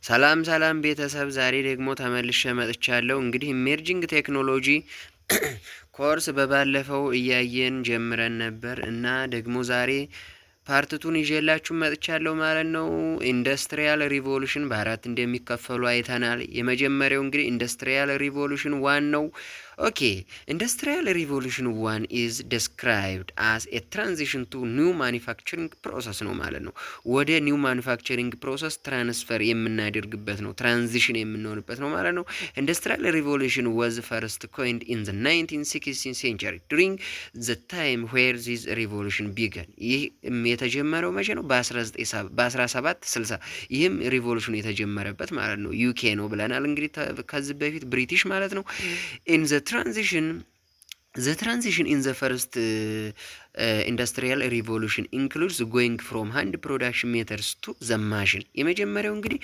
ሰላም ሰላም ቤተሰብ፣ ዛሬ ደግሞ ተመልሼ መጥቻለሁ። እንግዲህ emerging technology course በባለፈው እያየን ጀምረን ነበር እና ደግሞ ዛሬ part two ን ይዤላችሁ መጥቻለሁ ማለት ነው። Industrial revolution በአራት እንደሚከፈሉ አይተናል። የመጀመሪያው እንግዲህ industrial revolution one ነው። Okay, industrial revolution one is described as a transition to new manufacturing process ነው ማለት ነው። ወደ new manufacturing process transfer የምናደርግበት ነው፣ transition የምንሆንበት ነው ማለት ነው። Industrial revolution was first coined in the 19 16 century during the time where this revolution began። ይህ የተጀመረው መቼ ነው? በ1760። ይህም revolution ኑ የተጀመረበት ማለት ነው። UK ነው ብለናል እንግዲህ ከዚህ በፊት፣ ብሪቲሽ ማለት ነው። In the transition in the first industrial revolution includes going from hand production methods to the machine። የመጀመሪያው እንግዲህ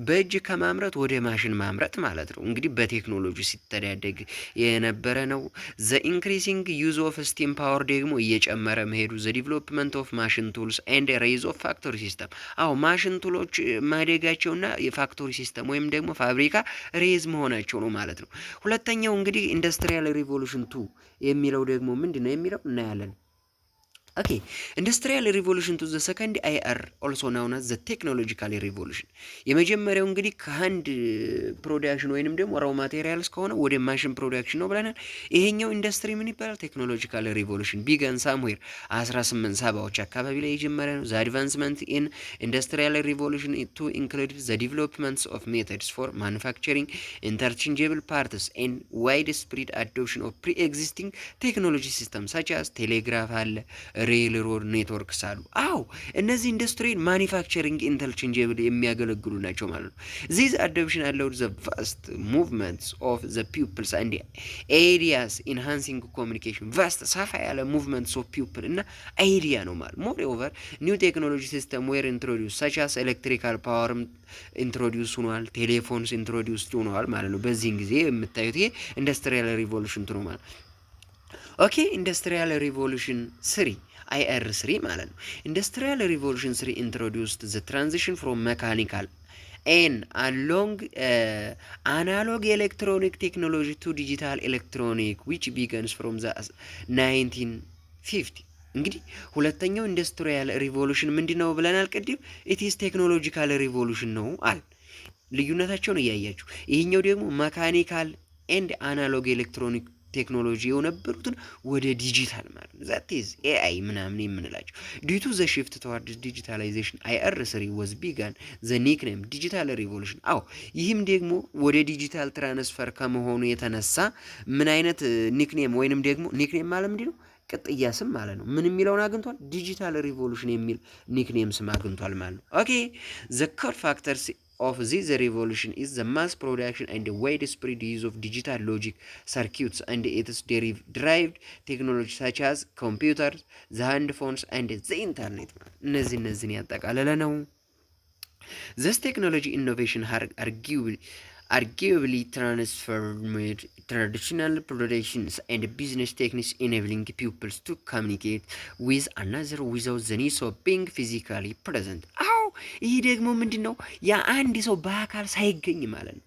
በእጅ ከማምረት ወደ ማሽን ማምረት ማለት ነው። እንግዲህ በቴክኖሎጂ ሲተዳደግ የነበረ ነው። The increasing use of steam power ደግሞ እየጨመረ መሄዱ፣ the development of machine tools and rise of factory system። አዎ፣ machine tool ኦች ማደጋቸውና የ factory system ወይም ደግሞ ፋብሪካ raise መሆናቸው ነው ማለት ነው። ሁለተኛው እንግዲህ industrial revolution two የሚለው ደግሞ ምንድን ነው የሚለው እናያለን። Okay, industrial revolution two, the second IR, also known as the technological revolution። የመጀመሪያው እንግዲህ ከ hand production ወይንም ደግሞ raw materials ከሆነ ወደ machine production ነው ብለናል። ይሄኛው ኢንዱስትሪ ምን ይባላል? Technological revolution began somewhere 18 ሰባዎች አካባቢ ላይ የጀመረ ነው። The advancement in industrial revolution two include the developments of methods for manufacturing interchangeable parts and widespread adoption of pre existing technology system such as telegraph አለ፣ railroad networks አሉ። አዎ፣ እነዚህ ኢንዱስትሪን manufacturing interchangeable የሚያገለግሉ ናቸው ማለት ነው። This adoption allowed the vast movements of the peoples and ideas, enhancing communication። Vast ሰፋ ያለ movements of people እና idea ነው ማለት። Moreover, new technology system were introduced such as electrical power ም introduce ሆኗል፣ telephones introduce ሆነዋል ማለት ነው። በዚህን ጊዜ የምታዩት ይሄ industrial revolution two ነው ማለት። Okay, industrial revolution three, IR three ማለት ነው። Industrial revolution three introduced the transition from mechanical and along analog electronic technology to digital electronic, which begins from the 1950። እንግዲህ ሁለተኛው industrial revolution ምንድን ነው ብለናል ቅድም? It's technological revolution ነው አል። ልዩነታቸውን እያያችሁ፣ ይህኛው ደግሞ mechanical and analog electronic technology የነበሩትን ወደ ዲጂታል ማለት ነው። That is AI ምናምን የምንላቸው። Due to the shift toward digitalization, IR three was began the nickname digital revolution። አዎ፣ ይህም ደግሞ ወደ digital transfer ከመሆኑ የተነሳ ምን አይነት nickname ወይንም ደግሞ nickname ማለት ምንድን ነው? ቅጥያ ስም ማለት ነው። ምን የሚለውን አግኝቷል? Digital revolution የሚል nickname ስም አግኝቷል ማለት ነው። Okay, the core factors of this revolution is the mass production and widespread use of digital logic circuits and its derived technology such as computers, the hand phones and the internet። እነዚህን ያጠቃለለ ነው። This technology innovation arguably transformed traditional productions and business techniques, enabling peoples to communicate with another without the need of being physically present። አዎ፣ ይህ ደግሞ ምንድን ነው? የአንድ ሰው በአካል ሳይገኝ ማለት ነው።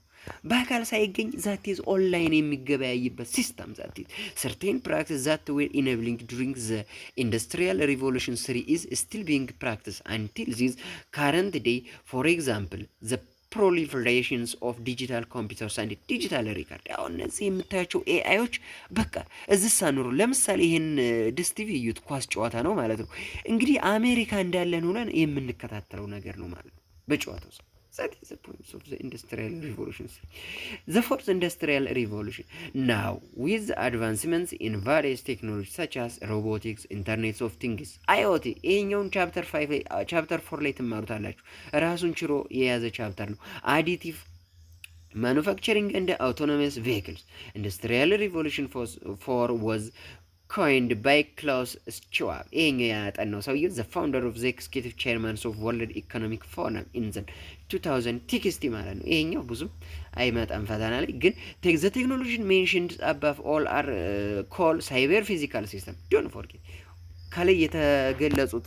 በአካል ሳይገኝ that is online የሚገበያይበት system። That is certain practice that were enabling during the industrial revolution three is still being practiced until this current day. For example, the proliferations of digital computers and digital record። ያው እነዚህ የምታያቸው AI ዎች በቃ እዚህ ሳኑሩ። ለምሳሌ ይህን ዲስ ቲቪ እዩት፣ ኳስ ጨዋታ ነው ማለት ነው። እንግዲህ አሜሪካ እንዳለን ሆነን የምንከታተለው ነገር ነው ማለት ነው በጨዋታው። That is the point of the industrial revolution. The fourth industrial revolution. Now, with the advancements in various technologies such as robotics, internet of things, IoT፣ ይሄኛውን chapter 5 ላይ፣ chapter 4 ላይ ትማሩታላችሁ። ራሱን ችሎ የያዘ chapter ነው። Additive manufacturing and autonomous vehicles. Industrial revolution 4 was coined by Klaus Schwab። ይሄኛው ያጠናው ሰውዬው the founder of the executive chairman of World Economic Forum in the 2060 ማለት ነው። ይሄኛው ብዙም አይመጣም ፈተና ላይ ግን። The technology mentioned above all are call cyber physical system. Don't forget. ከላይ የተገለጹት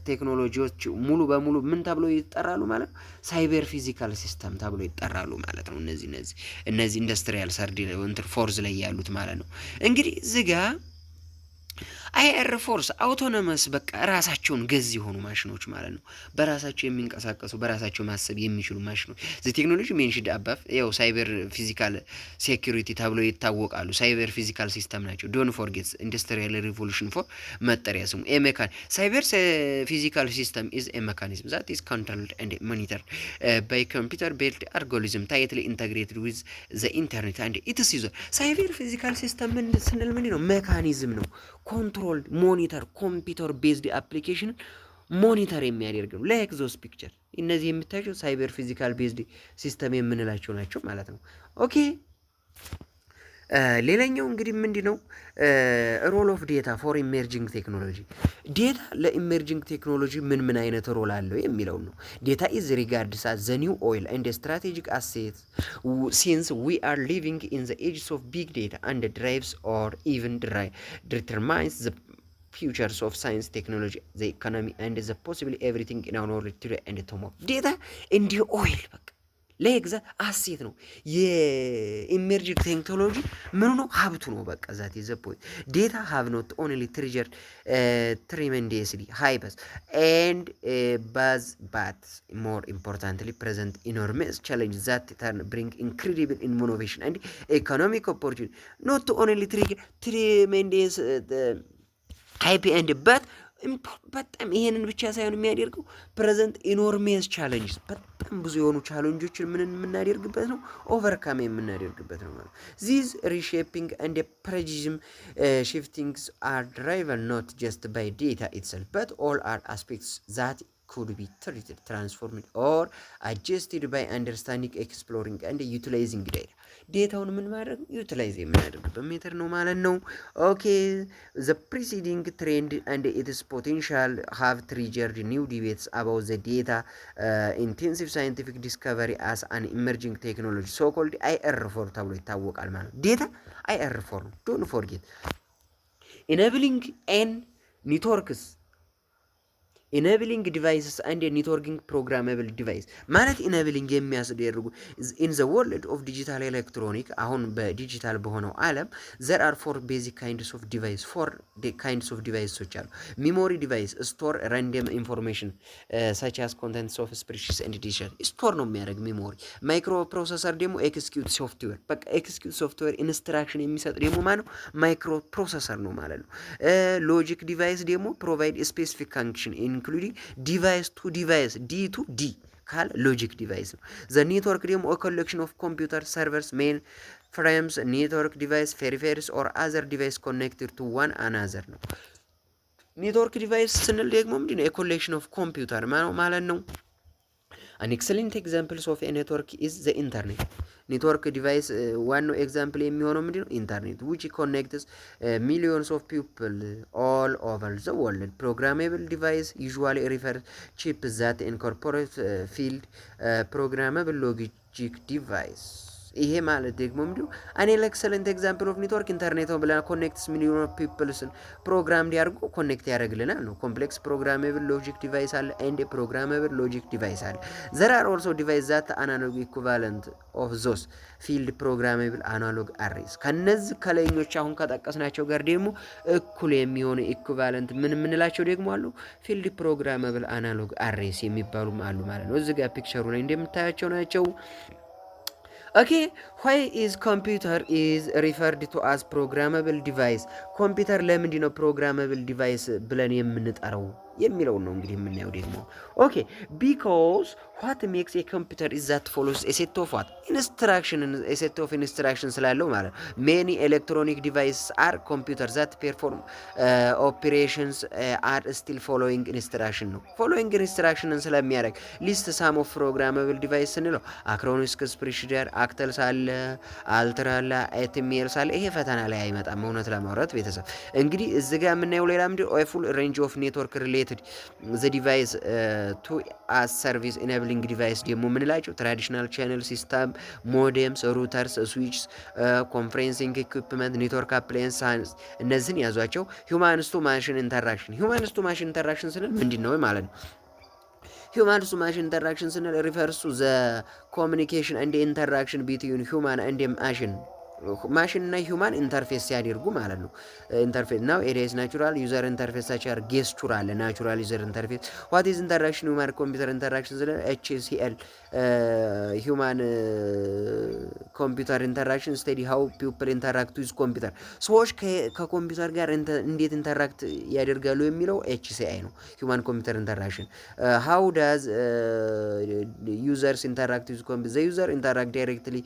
ቴክኖሎጂዎች ሙሉ በሙሉ ምን ተብሎ ይጠራሉ ማለት ነው? Cyber physical system ተብሎ ይጠራሉ ማለት ነው። እነዚህ industrial third እንትን fourth ላይ ያሉት ማለት ነው። እንግዲህ እዚህ ጋ IR fourth autonomous በቃ ራሳቸውን ገዝ የሆኑ ማሽኖች ማለት ነው። በራሳቸው የሚንቀሳቀሱ፣ በራሳቸው ማሰብ የሚችሉ ማሽኖች። The technology mentioned above ያው cyber physical security ተብሎ ይታወቃሉ። Cyber physical system ናቸው። Don't forget industrial revolution four መጠሪያ ስሙ a cyber physical system is a mechanism that is controlled and monitored by computer based algorithm tightly integrated with the internet and its user። Cyber physical system ስንል ምንድን ነው? Mechanism ነው። Control, monitor, computer based application monitor የሚያደርግ ነው። Like those picture እነዚህ የምታያቸው cyber physical based system የምንላቸው ናቸው ማለት ነው። Okay፣ ሌላኛው እንግዲህ ምንድን ነው? Role of data for emerging technology። Data ለ emerging technology ምን ምን አይነት role አለው የሚለውን ነው። Data is regards as the new oil and strategic asset since we are living in the ages of big data and drives or even determines the futures of science, technology, the economy and the possibly everything in our world today and tomorrow። Data እንደ oil በቃ ለኤግዛ asset ነው። የ emerging technology ምኑ ነው? ሀብቱ ነው። በቃ that the point። Data have not only trigger tremendously hypes and buzz but more importantly present enormous challenge that turn bring incredible innovation and economic opportunity። Not only trigger tremendous hype and but በጣም ይሄንን ብቻ ሳይሆን የሚያደርገው present enormous challenge፣ በጣም ብዙ የሆኑ challenge ኦችን ምን የምናደርግበት ነው፣ overcome የምናደርግበት ነው ማለት። These reshaping and paradigm shiftings are driven not just by data itself but all are aspects that could be treated, transformed or adjusted by understanding, exploring and utilizing data። Data ውን ምን ማድረግ፣ utilize የምናደርግበት method ነው ማለት ነው። Okay, the preceding trend and its potential have triggered new debates about the data intensive scientific discovery as an emerging technology, so called IR four ተብሎ ይታወቃል ማለት ነው። Data IR four ነው። Don't forget enabling and networks, enabling devices and networking programmable device ማለት enabling የሚያስደርጉ። In the world of digital electronic፣ አሁን በዲጂታል በሆነው ዓለም there are four basic kinds of device፣ four kinds of device ኦች አሉ። Memory device store random information such as contents of spreadsheets and digital store ነው የሚያደርግ memory። Microprocessor ደግሞ execute ሶፍትዌር፣ በቃ execute software instruction የሚሰጥ ደግሞ ማነው? Microprocessor ነው ማለት ነው። Logic device ደግሞ provide specific function including device to device፣ D to D ካል logic device ነው። The network ደግሞ collection of computer servers, mainframes, network device, peripherals or other device connected to one another ነው። Network device ስንል ደግሞ ምንድን ነው? የ collection of computer ማለት ነው። An excellent examples of network is the internet። Network device ዋናው example የሚሆነው ምንድን ነው? Internet, which connects millions of people all over the world። Programmable device usually refer chip that incorporate field programmable logic device። ይሄ ማለት ደግሞ ምንድነው? An excellent example of network internet ነው ብለና connects million of peoples ን ፕሮግራም እንዲያደርጉ connect ያደርግልናል ነው። Complex programmable logic device አለ and programmable logic device አለ። There are also device that analog equivalent of those field programmable analog arrays። ከነዚህ ከላይኞች አሁን ከጠቀስናቸው ጋር ደግሞ እኩል የሚሆኑ equivalent ምን የምንላቸው ደግሞ አሉ። Field programmable analog arrays የሚባሉም አሉ ማለት ነው። እዚህ ጋር picture ኡ ላይ እንደምታያቸው ናቸው። Okay, why is computer is referred to as programmable device? ኮምፒውተር ለምንድን ነው programmable device ብለን የምንጠራው የሚለውን ነው እንግዲህ የምናየው ደግሞ። Okay, because what makes a computer is that follows a set of what instruction, a set of instruction ስላለው ማለት ነው። Many electronic device are computer that perform operations are still following instruction ነው። Following instruction ን ስለሚያደርግ። List some of programmable device ስንለው Achronix Spreadsheet፣ Actels አለ፣ Altair አለ፣ Atmels አለ። ይሄ ፈተና ላይ አይመጣም እውነት ለማውራት ቤተሰብ። እንግዲህ እዚህ ጋር የምናየው ሌላ ምንድን full range of network related connected the device to as service enabling device ደግሞ የምንላቸው traditional channel system፣ modems፣ routers፣ switches፣ conferencing equipment፣ network appliance እነዚህን ያዟቸው። Humans to machine interaction፣ humans to machine interaction ስንል ምንድን ነው ማለት ነው? Humans to machine interaction ስንል refers to the communication and interaction between human and machine፣ machine እና human interface ሲያደርጉ ማለት ነው። Interface nowadays natural user interface such as gesture አለ። Natural user interface። What is interaction human computer interaction ስለ HCI፣ human computer interaction study how people interact with computer፣ ሰዎች ከኮምፒውተር ጋር እንዴት interact ያደርጋሉ የሚለው HCI ነው። Human computer interaction፣ how does users interact with computer? The user interact directly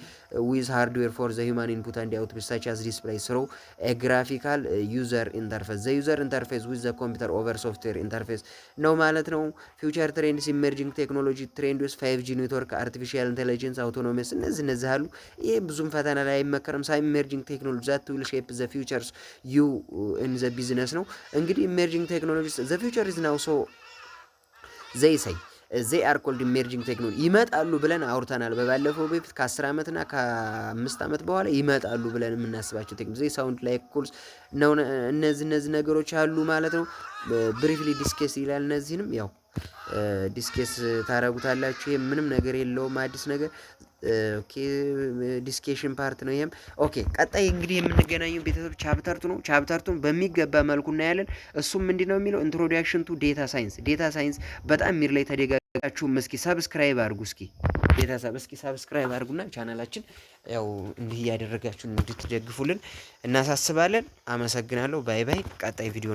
with hardware for the human input and output such as display through a graphical user interface. The user interface with the computer over software interface ነው ማለት ነው። Future trends፣ emerging technology trends፣ 5G network፣ artificial intelligence፣ autonomous እነዚህ አሉ። ይሄ ብዙም ፈተና ላይ አይመከርም። Some emerging technology that will shape the futures you in the business ነው። እንግዲህ emerging technology፣ the future is now, so they say። They are called emerging technology። ይመጣሉ ብለን አውርተናል። በባለፈው በፊት ከ10 ዓመትና ከ5 ዓመት በኋላ ይመጣሉ ብለን የምናስባቸው ቴክኖሎጂ sound like calls ነው። እነዚህ ነገሮች አሉ ማለት ነው። Briefly discuss ይላል። እነዚህንም ያው discuss ታረጉታላችሁ። ይሄ ምንም ነገር የለውም አዲስ ነገር። Okay, discussion part ነው ይሄም። Okay, ቀጣይ እንግዲህ የምንገናኘው ቤተሰብ chapter two ነው። Chapter two ን በሚገባ መልኩ እናያለን። እሱም ምንድን ነው የሚለው introduction to data science። Data science በጣም ሚር ላይ ተደጋጋችሁም። እስኪ subscribe አድርጉ። እስኪ ቤተሰብ እስኪ subscribe አድርጉና ቻናላችን ያው እንዲህ እያደረጋችሁ እንድትደግፉልን እናሳስባለን። አመሰግናለሁ። Bye bye። ቀጣይ ቪዲዮ